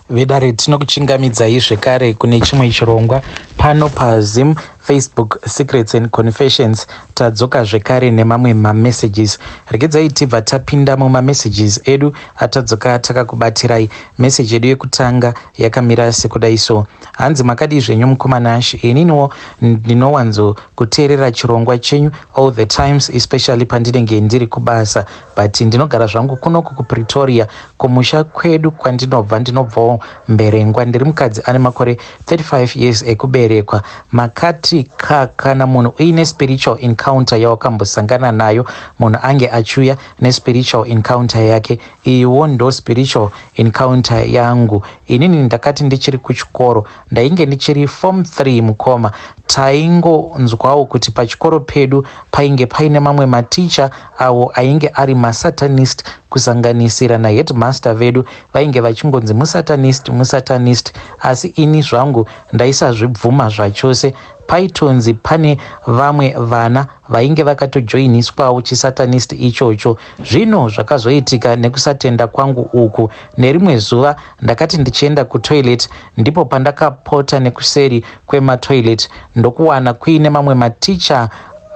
Vedare, tinokuchingamidzai zvekare kune chimwe chirongwa pano paZim Facebook Secrets and Confessions. Tadzoka zvekare nemamwe mamessages. Regedzai tibva tapinda mumamessages edu atadzoka takakubatirai. Message yedu yekutanga yakamira sekudai so. Hanzi, "Makadii zvenyu mukoma Nash? Ininiwo ndinowanzo kuteerera chirongwa chenyu all the times, especially pandinenge ndiri kubasa, but ndinogara zvangu kunoku kuPretoria. Kumusha kwedu kwandinobva, ndinobvawo Mberengwa. Ndiri mukadzi ane makore 35 years ekuberekwa. Makati ka kana munhu uine spiritual encounter yawakambosangana nayo, munhu ange achiuya nespiritual encounter yake. Iyiwo ndo spiritual encounter yangu. Inini ndakati ndichiri kuchikoro, ndainge ndichiri form 3 mukoma, taingonzwawo kuti pachikoro pedu painge paine mamwe maticha awo ainge ari masatanist, kusanganisira naheadmaster vedu vainge vachingonzi musatanist, musatanist. Asi ini zvangu ndaisazvibvuma zvachose. Paitonzi pane vamwe vana vainge vakatojoiniswawo chisatanist ichocho. Zvino zvakazoitika nekusatenda kwangu uku, nerimwe zuva ndakati ndichienda kutoilet, ndipo pandakapota nekuseri kwematoilet, ndokuwana kuine mamwe maticha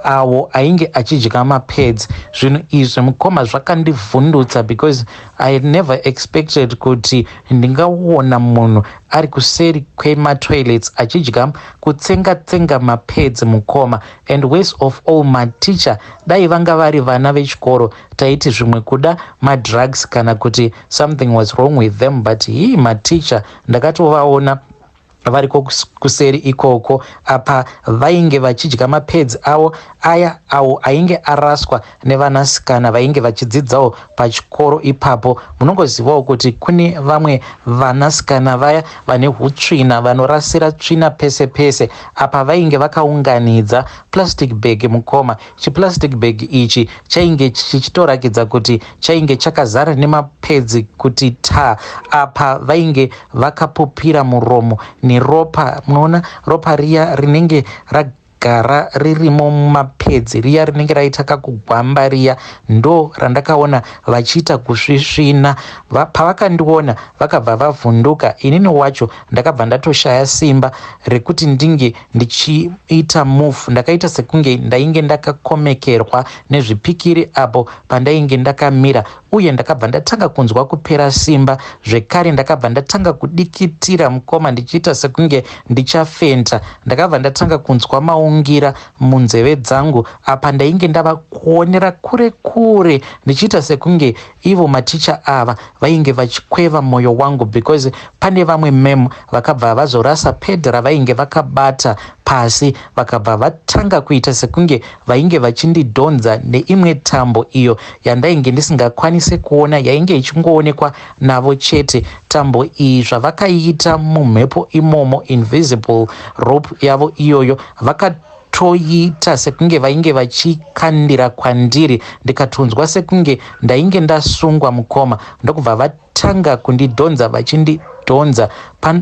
awo ainge achidya mapads. Zvinhu izvi mukoma zvakandivhundutsa because I never expected kuti ndingaona munhu ari kuseri kwematoilets achidya, kutsenga-tsenga mapads mukoma. And worst of all, maticha. Dai vanga vari vana vechikoro, taiti zvimwe kuda madrugs kana kuti something was wrong with them, but hii, maticha. Ndakatovaona variko kuseri ikoko. Apa vainge vachidya mapads avo aya awo ainge araswa nevanasikana vainge vachidzidzawo pachikoro ipapo. Munongozivawo kuti kune vamwe vanasikana vaya vane utsvina, vanorasira tsvina pese pese. Apa vainge vakaunganidza plastic bag mukoma. Chiplastic bag ichi chainge chichitorakidza kuti chainge chakazara nemapads kuti ta. Apa vainge vakapupira muromo neropa. Munoona ropa riya rinenge ragara ririmo mumapads riya, rinenge raita kakugwamba riya, ndo randakaona vachiita kusvisvina. Pavakandiona vakabva vavhunduka. Inini wacho ndakabva ndatoshaya simba rekuti ndinge ndichiita move. Ndakaita sekunge ndainge ndakakomekerwa nezvipikiri apo pandainge ndakamira, uye ndakabva ndatanga kunzwa kupera simba zvekare. Ndakabva ndatanga kudikitira mukoma, ndichiita sekunge ndichafenta. Ndakabva ndatanga kunzwa maungira munzeve dzangu. Apa ndainge ndava kuonera kure kure, ndichiita sekunge ivo maticha ava vainge vachikweva mwoyo wangu, because pane vamwe mem vakabva vazorasa pad ravainge vakabata pasi, vakabva vatanga kuita sekunge vainge vachindidhonza neimwe tambo iyo yandainge ndisingakwanisi kuona, yainge ichingoonekwa navo chete. Tambo iyi zvavakaiita mumhepo imomo, invisible rope yavo iyoyo, vakatoita sekunge vainge vachikandira kwandiri. Ndikatonzwa sekunge ndainge ndasungwa mukoma, ndokubva vatanga kundidhonza, vachindidhonza.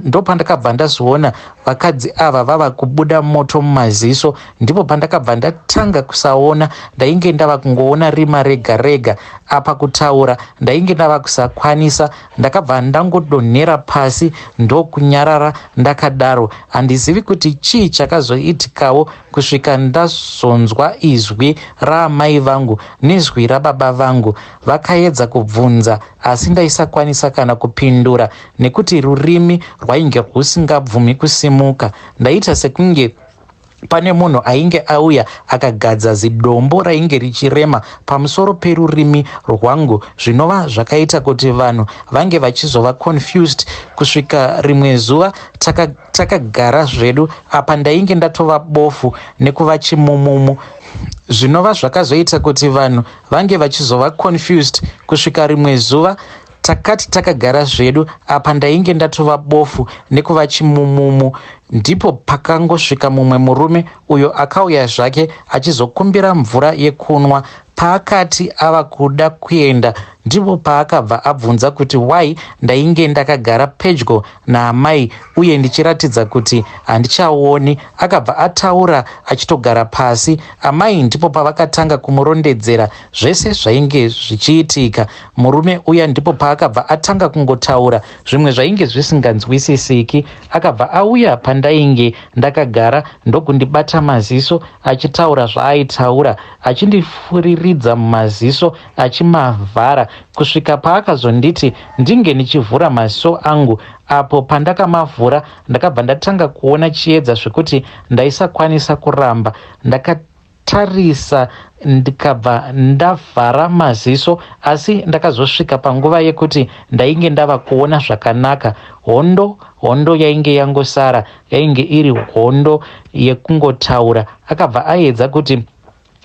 Ndopandakabva ndazoona vakadzi ava vava kubuda moto mumaziso. Ndipo pandakabva ndatanga kusaona. Ndainge ndava kungoona rima rega rega. Apa kutaura ndainge ndava kusakwanisa. Ndakabva ndangodonhera pasi, ndokunyarara ndakadaro. Handizivi kuti chii chakazoitikawo kusvika ndazonzwa izwi raamai vangu nezwi rababa vangu. Vakaedza kubvunza, asi ndaisakwanisa kana kupindura nekuti rurimi rwainge rwusingabvumi kusimuka. Ndaita sekunge pane munhu ainge auya akagadza zidombo rainge richirema pamusoro perurimi rwangu, zvinova zvakaita kuti vanhu vange vachizova confused. Kusvika rimwe zuva takagara zvedu, apa ndainge ndatova bofu nekuva chimumumu, zvinova zvakazoita kuti vanhu vange vachizova confused. Kusvika rimwe zuva takati takagara zvedu, apa ndainge ndatova bofu nekuva chimumumu. Ndipo pakangosvika mumwe murume uyo akauya zvake achizokumbira mvura yekunwa. Paakati ava kuda kuenda ndipo paakabva abvunza kuti why ndainge ndakagara pedyo naamai uye ndichiratidza kuti handichaoni. Akabva ataura achitogara pasi. Amai ndipo pavakatanga kumurondedzera zvese zvainge zvichiitika. Murume uya ndipo paakabva atanga kungotaura zvimwe zvainge zvisinganzwisisiki. Akabva auya pandainge ndakagara ndokundibata maziso achitaura zvaaitaura achindifuriridza mumaziso achimavhara kusvika paakazonditi ndinge ndichivhura maziso angu. Apo pandakamavhura ndakabva ndatanga kuona chiedza zvekuti ndaisakwanisa kuramba ndakatarisa ndikabva ndavhara maziso, asi ndakazosvika panguva yekuti ndainge ndava kuona zvakanaka. Hondo hondo yainge yangosara yainge iri hondo yekungotaura. Akabva aedza kuti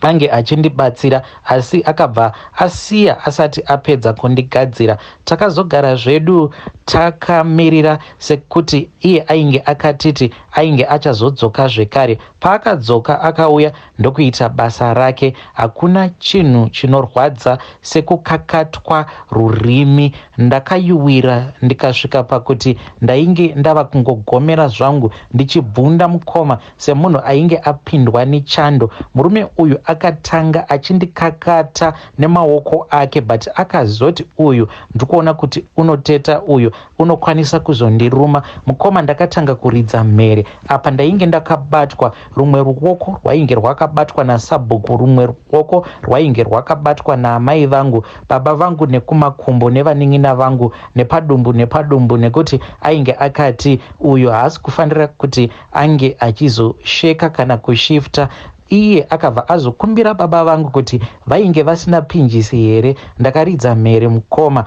ange achindibatsira asi akabva asiya asati apedza kundigadzira. Takazogara zvedu takamirira sekuti iye ainge akatiti ainge achazodzoka zvekare. Paakadzoka akauya ndokuita basa rake. Hakuna chinhu chinorwadza sekukakatwa rurimi. Ndakayuwira ndikasvika pakuti ndainge ndava kungogomera zvangu ndichibvunda mukoma semunhu ainge apindwa nechando. Murume uyu akatanga achindikakata nemaoko ake, but akazoti uyu ndikuona kuti unoteta, uyu unokwanisa kuzondiruma. Mukoma, ndakatanga kuridza mhere. Apa ndainge ndakabatwa, rumwe ruoko rwainge rwakabatwa nasabhuku, rumwe ruoko rwainge rwakabatwa naamai vangu, baba vangu nekumakumbo, nevanin'ina vangu nepadumbu nepadumbu, nekuti ainge akati uyu haasi kufanira kuti ange achizosheka kana kushifta. Iye akabva azokumbira baba vangu kuti vainge vasina pinjisi here. Ndakaridza mhere mukoma,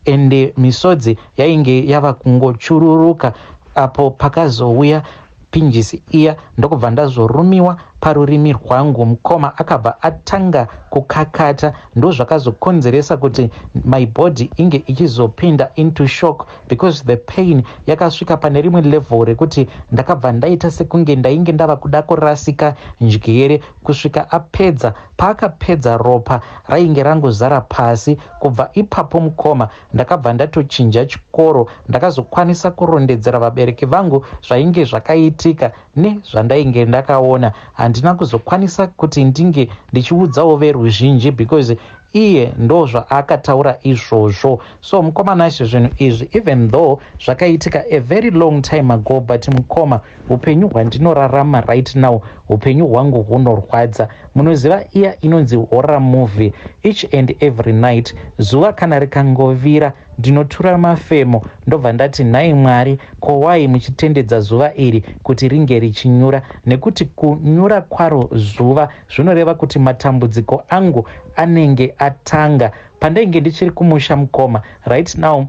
ende misodzi yainge yava kungochururuka apo pakazouya pinjisi iya ndokubva ndazorumiwa parurimi rwangu. Mukoma, akabva atanga kukakata. Ndozvakazokonzeresa kuti my body inge ichizopinda into shock because the pain yakasvika pane rimwe level rekuti ndakabva ndaita sekunge ndainge ndava kuda kurasika njere kusvika apedza. Paakapedza ropa rainge rangozara pasi. Kubva ipapo mukoma, ndakabva ndatochinja chikoro. Ndakazokwanisa kurondedzera vabereki vangu zvainge zvakaitika nezvandainge ndakaona. Handina kuzokwanisa kuti ndinge ndichiudzawo veruzhinji because iye ndo zvaakataura izvozvo. So mukoma Nashe, zvinhu izvi, even though zvakaitika a very long time ago, but mukoma, upenyu hwandinorarama right now, upenyu hwangu hunorwadza. Munoziva iya inonzi horror movie? Each and every night, zuva kana rikangovira, ndinotura mafemo ndobva ndati, "Nhai Mwari, ko why muchitendedza zuva iri kuti ringe richinyura?" Nekuti kunyura kwaro zuva zvinoreva kuti matambudziko angu anenge atanga. Pandainge ndichiri kumusha mukoma, right now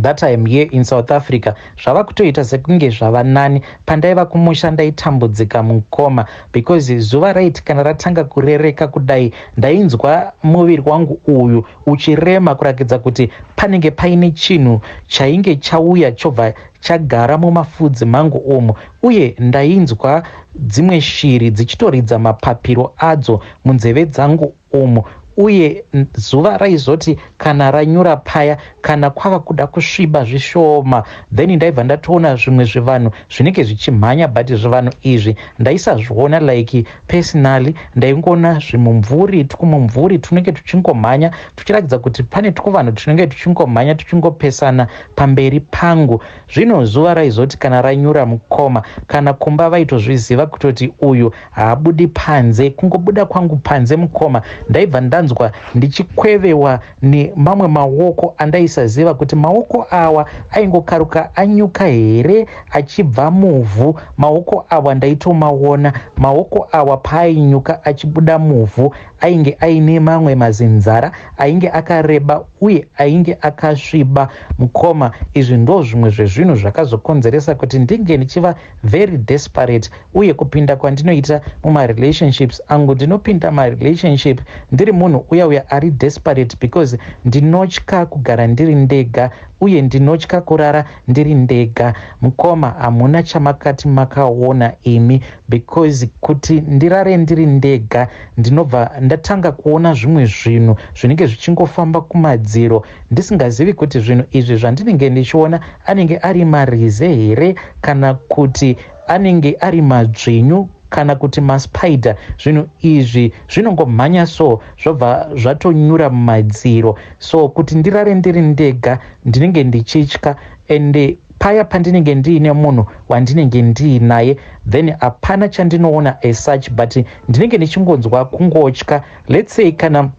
that I am here in South Africa zvava kutoita sekunge zvava nani. Pandaiva kumusha ndaitambudzika mukoma, because zuva raiti kana ratanga kurereka kudai, ndainzwa muviri wangu uyu uchirema kurakidza kuti panenge paine chinhu chainge chauya chobva chagara mumafudzi mangu umu, uye ndainzwa dzimwe shiri dzichitoridza mapapiro adzo munzeve dzangu umu. Uye zuva raizoti kana ranyura paya, kana kwava kuda kusviba zvishoma, then ndaibva ndatoona zvimwe zvivanhu zvinenge zvichimhanya, but zvivanhu izvi ndaisazviona like personally. Ndaingoona zvimumvuri, twumumvuri tunenge tuchingomhanya tuchiratidza kuti pane twuvanhu tunenge tuchingomhanya tuchingopesana pamberi pangu. Zvino zuva raizoti kana ranyura mukoma, kana kumba vaitozviziva kutoti uyu haabudi panze. Kungobuda kwangu panze mukoma, ndaibva ndanzwa ndichikwevewa nemamwe maoko andaisaziva kuti maoko awa aingokaruka anyuka here achibva muvhu. Maoko awa ndaitomaona. Maoko awa paainyuka achibuda muvhu, ainge aine mamwe mazinzara ainge akareba uye ainge akasviba. Mukoma, izvi ndo zvimwe zvezvinhu zvakazokonzeresa kuti ndinge ndichiva very desperate, uye kupinda kwandinoita mumarelationships angu, ndinopinda marelationship ndiri munhu. munhu uya uya ari desperate because ndinotya kugara ndiri ndega uye ndinotya kurara ndiri ndega. Mukoma, hamuna chamakati makaona imi, because kuti ndirare ndiri ndega, ndinobva ndatanga kuona zvimwe zvinhu zvinenge zvichingofamba kumadziro, ndisingazivi kuti zvinhu izvi zvandinenge ndichiona anenge ari marize here, kana kuti anenge ari madzvinyu, kana kuti maspider. Zvinhu izvi zvinongomhanya so, zvobva zvatonyura mumadziro. So kuti ndirare ndiri ndega, ndinenge ndichitya. Ende paya pandinenge ndiine munhu wandinenge ndiinaye, then hapana chandinoona as such, but ndinenge ndichingonzwa kungotya. Let's say kana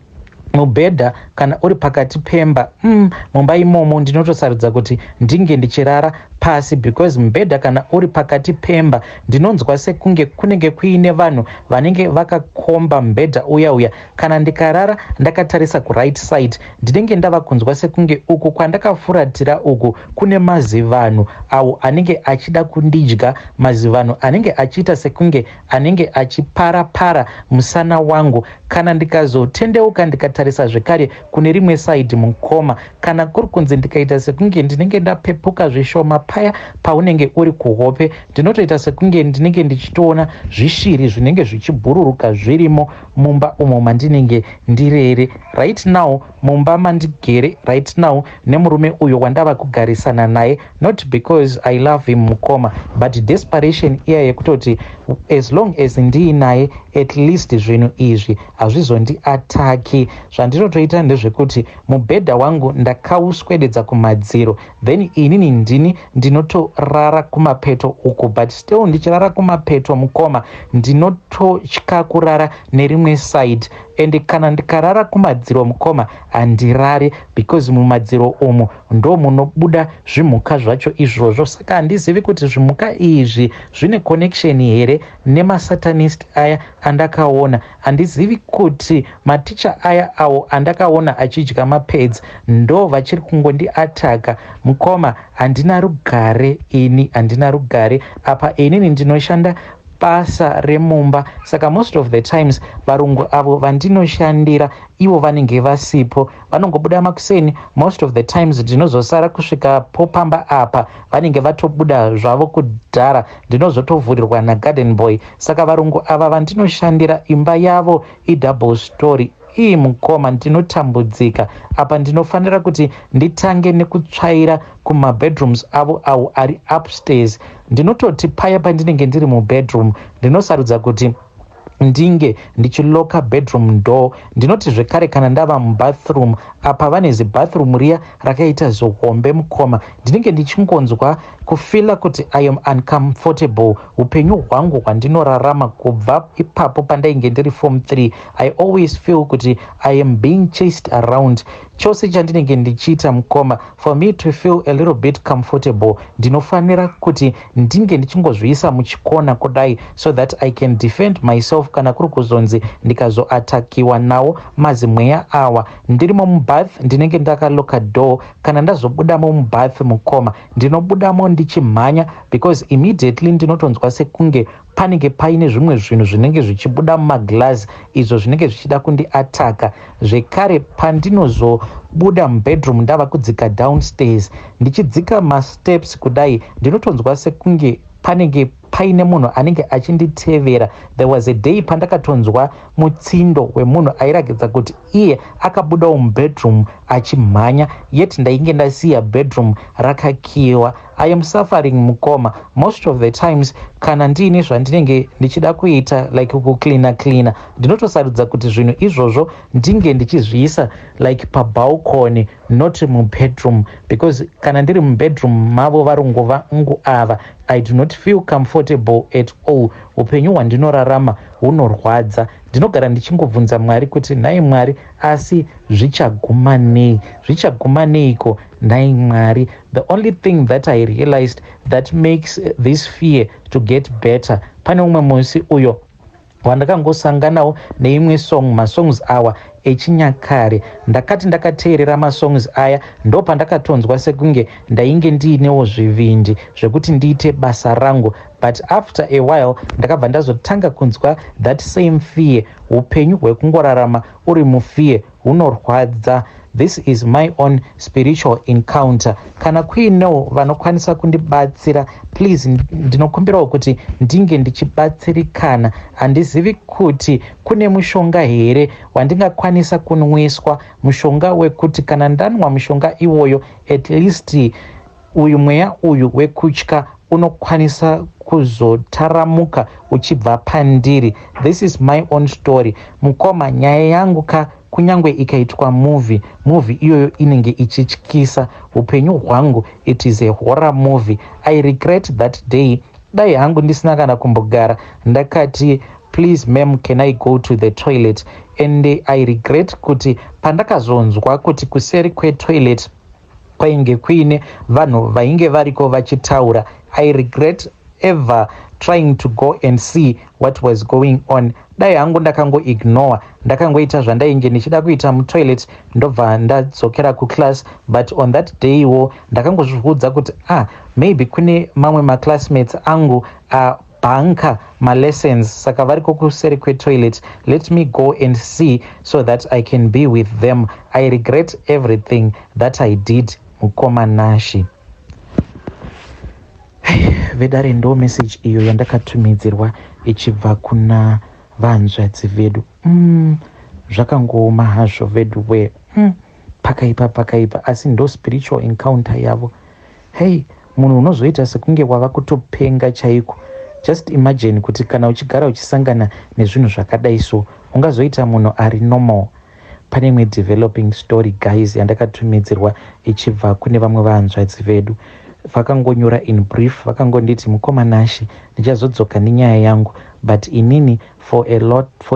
mubhedha kana uri pakati pemba, mumba imomo ndinotosarudza kuti ndinge ndichirara pasi, because mubhedha kana uri pakati pemba, ndinonzwa sekunge kunenge kuine vanhu vanenge vakakomba mubhedha uya uya. Kana ndikarara ndakatarisa kuright side, ndinenge ndava kunzwa sekunge uku kwandakafuratira uku kune mazivanhu awo anenge achida kundidya, mazivanhu anenge achiita sekunge anenge achipara para musana wangu. Kana ndikazotendeuka ndikatarisa zvekare kune rimwe side, mukoma, kana kuri kunzi ndikaita sekunge ndinenge ndapepuka zvishoma paya paunenge uri kuhope, ndinotoita sekunge ndinenge ndichitoona zvishiri zvinenge zvichibhururuka zvirimo mumba umo mandinenge ndirere right now. Mumba mandigere right now nemurume uyo wandava kugarisana naye, not because I love him, mukoma, but desperation iya yekutoti as long as ndiinaye, at least zvinhu izvi hazvizondiataki. Zvandinotoita ndezvekuti mubhedha wangu ndakauswededza kumadziro, then inini ndini ndinotorara kumapeto uku. But still ndichirara kumapeto, mukoma, ndinototya kurara nerimwe side. And kana ndikarara kumadziro, mukoma, handirari, because mumadziro umu ndo munobuda zvimhuka zvacho izvozvo. Saka handizivi kuti zvimhuka izvi zvine connection here nemasatanist aya andakaona. Handizivi kuti maticha aya awo andakaona achidya mapads ndo vachiri kungondiataka. Mukoma, handina rugare ini, handina rugare. Apa inini ndinoshanda basa remumba, saka most of the times varungu avo vandinoshandira ivo vanenge vasipo, vanongobuda makuseni. Most of the times ndinozosara kusvika popamba apa vanenge vatobuda zvavo kudhara, ndinozotovhurirwa nagarden boy. Saka varungu ava vandinoshandira, imba yavo idouble story ii. Mukoma, ndinotambudzika. Apa ndinofanira kuti nditange nekutsvaira kumabedrooms avo awo ari upstairs. Ndinototi paya pandinenge ndiri mubedroom, ndinosarudza kuti ndinge ndichiloka bedroom door. Ndinoti zvekare kana ndava mubathroom, apa vane zibathroom riya rakaita zihombe, mukoma, ndinenge ndichingonzwa kufeela kuti I am uncomfortable. Upenyu hwangu hwandinorarama kubva ipapo pandainge ndiri form 3, I always feel kuti I am being chased around. Chose chandinenge ndichiita, mukoma, for me to feel a little bit comfortable, ndinofanira kuti ndinge ndichingozviisa muchikona kudai so that I can defend myself kana kuri kuzonzi ndikazoatakiwa nawo mazimweya awa. Ndirimo mubath, ndinenge ndakaloka door. Kana ndazobudamo mubath, mukoma, ndinobudamo ndichimhanya, because immediately ndinotonzwa sekunge panenge paine zvimwe zvinhu zvinenge zvichibuda mumaglass izvo zvinenge zvichida kundiataka zvekare. Pandinozobuda mubedroom, ndava kudzika downstairs, ndichidzika masteps kudai, ndinotonzwa sekunge panenge paine munhu anenge achinditevera. There was a day pandakatonzwa mutsindo wemunhu airatidza kuti iye akabudawo mubedroom achimhanya, yet ndainge ndasiya bedroom rakakiwa. I am suffering, mukoma. Most of the times kana ndiine zvandinenge ndichida kuita, like kucleana cleana, ndinotosarudza kuti zvinhu izvozvo ndinge ndichizviisa like pabalcony, not mubedroom, because kana ndiri mubedroom mavo varungu vangu ava, I do not feel comfortable at all. Upenyu hwandinorarama hunorwadza. Ndinogara ndichingobvunza Mwari kuti, "Nhai Mwari, asi zvichaguma nei? Zvichaguma neiko, nhai Mwari?" The only thing that I realized that makes this fear to get better, pane umwe musi uyo wandakangosanganawo neimwe song, masongs awa. echinyakare. Ndakati ndakateerera masongs aya, ndopandakatonzwa sekunge ndainge ndiinewo zvivindi zvekuti ndiite basa rangu, but after a while ndakabva ndazotanga kunzwa that same fear. Upenyu hwekungorarama uri mufear hunorwadza. This is my own spiritual encounter. Kana kuinewo vanokwanisa kundibatsira, please, ndinokumbirawo kuti ndinge ndichibatsirikana. Handizivi kuti kune mushonga here wandingakwanisa kunwiswa, mushonga wekuti kana ndanwa mushonga iwoyo, at least uyu mweya uyu wekutya unokwanisa kuzotaramuka uchibva pandiri. This is my own story, mukoma. Nyaya yangu ka, kunyange ikaitwa movie, movie iyoyo inenge ichityisa. Upenyu hwangu, it is a horror movie. I regret that day. Dai hangu ndisina kana kumbogara ndakati, "Please ma'am, can I go to the toilet?" And I regret kuti pandakazonzwa kuti kuseri kwetoilet kwainge kuine vanhu vainge variko vachitaura. I regret ever trying to go and see what was going on. Dai hangu ndakangoignore, ndakangoita zvandainge ndichida kuita mutoilet, ndobva ndadzokera kuclass. But on that day wo ndakangozviudza kuti, ah, maybe kune mamwe maclassmates angu abhunka malessons, saka variko kuseri kwetoilet. Let me go and see so that I can be with them. I regret everything that I did, mukoma Nashi. Vedare, ndo message iyo yandakatumidzirwa ichibva kuna vanzvadzi vedu. Zvakangooma hazvo vedu we. Pakaipa, pakaipa, asi ndo spiritual encounter yavo. Hei, munhu unozoita sekunge wava kutopenga chaiko. Just imagine kuti kana uchigara uchisangana nezvinhu zvakadai so, ungazoita munhu ari normal? Pane imwe developing story, guys, yandakatumidzirwa ichibva kune vamwe vanzvadzi vedu. Vakangonyora in brief, vakangonditi, "Mukoma Nashi, ndichazodzoka nenyaya yangu, but inini for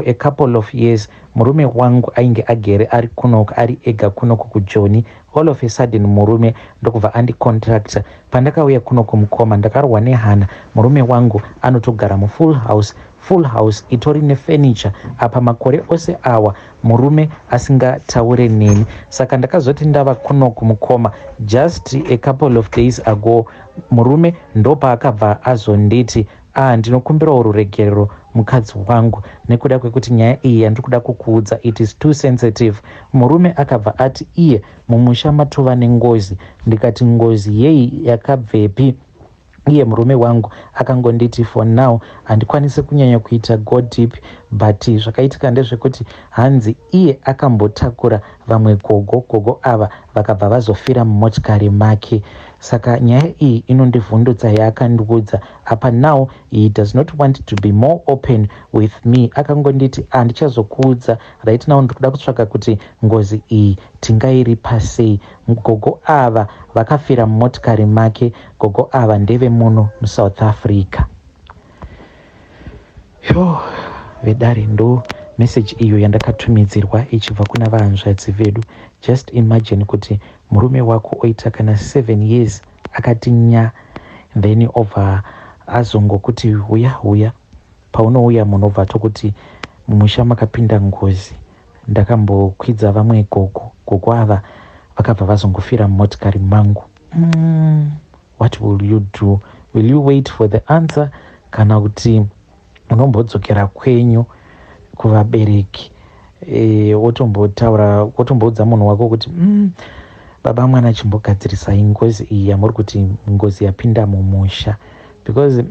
a couple of years murume wangu ainge agere ari kunoko, ari ega kunoko kuJoni. All of a sudden murume ndokubva andicontacta. Pandakauya kunoko, mukoma, ndakarwa nehana. Murume wangu anotogara mufull house, full house itori nefurniture. Apa makore ose awa murume asingataure neni. Saka ndakazoti ndava kunoku, mukoma, just a couple of days ago, murume ndopaakabva azonditi, 'Ah, ndinokumbirawo ruregerero, mukadzi wangu, nekuda kwekuti nyaya iyi yandiri kuda kukuudza, it is too sensitive.' Murume akabva ati iye mumusha matova nengozi. Ndikati, 'Ngozi yei? Yakabvepi?' Iye murume wangu akangonditi, 'For now handikwanisi kunyanya kuita go deep, but zvakaitika ndezvekuti hanzi iye akambotakura vamwe gogo. Gogo ava vakabva vazofira mumotikari make. Saka nyaya iyi inondivhundutsa yaakandiudza. Apa now he does not want to be more open with me. Akangonditi, 'Handichazokuudza right now. Ndikuda kutsvaka kuti ngozi iyi tingairipa sei.' Gogo ava vakafira mumotikari make. Gogo ava ndeve muno muSouth Africa." Yo, vedare, ndo meseji iyo yandakatumidzirwa ichibva kuna vahanzvadzi vedu. Just imagine kuti murume wako oita kana 7 years akati nya, then obva azongokuti, "Uya, uya." Paunouya, munobva tokuti mumusha makapinda ngozi, ndakambokwidza vamwe gogo. Gogo ava vakabva vazongofira mumotikari mangu. What will you do? Will you wait for the answer, kana kuti unombodzokera kwenyu kuvabereki, wotombotaura, wotomboudza munhu wako kuti, baba mwana, chimbogadzirisai ngozi iyi yamuri kuti ngozi yapinda mumusha"? Because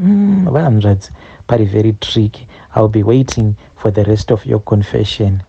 vanzvadzi, pari very tricky. I will be waiting for the rest of your confession.